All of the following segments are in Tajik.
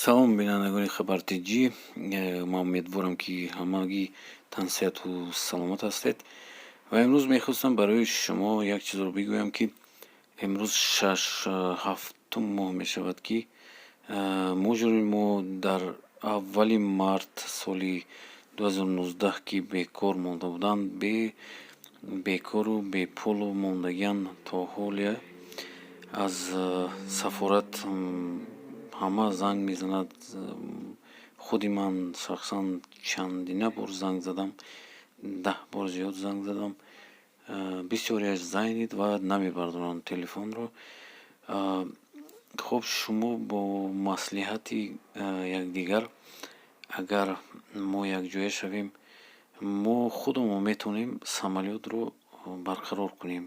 Салом, бинандагони Хабар Тҷ. Ман умедворам, ки ҳамагӣ тансиҳату саломат ҳастед ва имрӯз мехостам барои шумо як чизро бигӯям, ки имрӯз шаш ҳафтум моҳ мешавад, ки муҳоҷирони мо дар аввали март соли 2019, ки бекор монда буданд, бекору бепулу мондагиан, то ҳоле аз сафорат ҳама занг мезанад. Худи ман шахсан чандина бор занг задам, 10 бор зиёд занг задам. Бисёриаш занят ва намебардоранд телефонро. Хуб, шумо бо маслиҳати якдигар, агар мо якҷоя шавем, мо худамон метавонем самолётро барқарор кунем,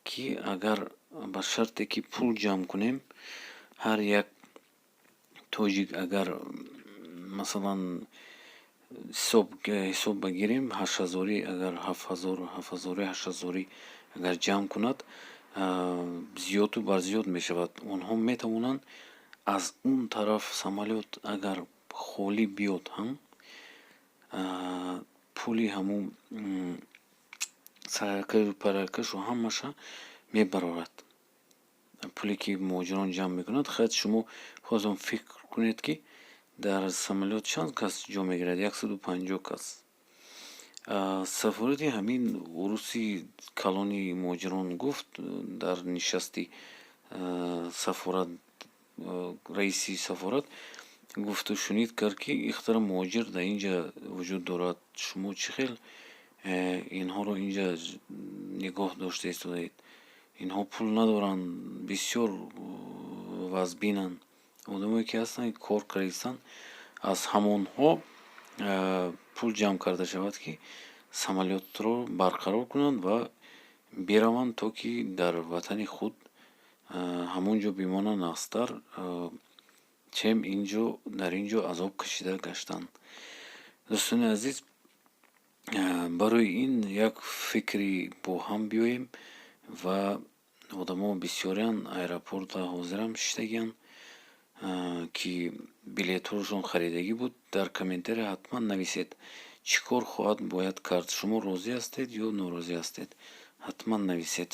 ки агар ба шарте ки пул ҷамъ кунем, ҳар як тоҷик агар, масалан, ҳисоб багирем, ҳаштҳазорӣ, агар 7000, 7000-ӣ, ҳаштҳазорӣ агар ҷамъ кунад, зиёду барзиёд мешавад. Онҳо метавонанд аз он тараф самолёт агар холӣ биёд ҳам, пули ҳамун саракашу ҳамаша мебарорад, пуле ки муҳоҷирон ҷамъ мекунанд. Хайр, шумо худатон фикр кунед, ки дар самолёт чанд кас ҷо мегирад? 150 кас. Сафорати ҳамин уруси калони муҳоҷирон гуфт, дар нишасти сафорат раиси сафорат гуфту шунид кард, ки ихтара муҳоҷир дар ин ҷа вуҷуд дорад, шумо чӣ хел инҳоро ин ҷа нигоҳ дошта истодаед? Инҳо пул надоранд, бисёр вазбинанд. Одамое ки ҳастанд, кор кардаистанд, аз ҳамонҳо пул ҷамъ карда шавад, ки самолётро барқарор кунанд ва бираванд, то ки дар ватани худ ҳамон ҷо бимонанд нағзтар, чем инҷо дар ин ҷо азоб кашида гаштан. Дӯстони азиз, барои ин як фикри бо ҳам биёем ва одамо бисёриан аэропорта ҳозирам шиштагианд, ки билетҳошон харидагӣ буд. Дар комментария ҳатман нависед, чӣ кор хоҳад бояд кард, шумо розӣ ҳастед ё норозӣ ҳастед, ҳатман нависед.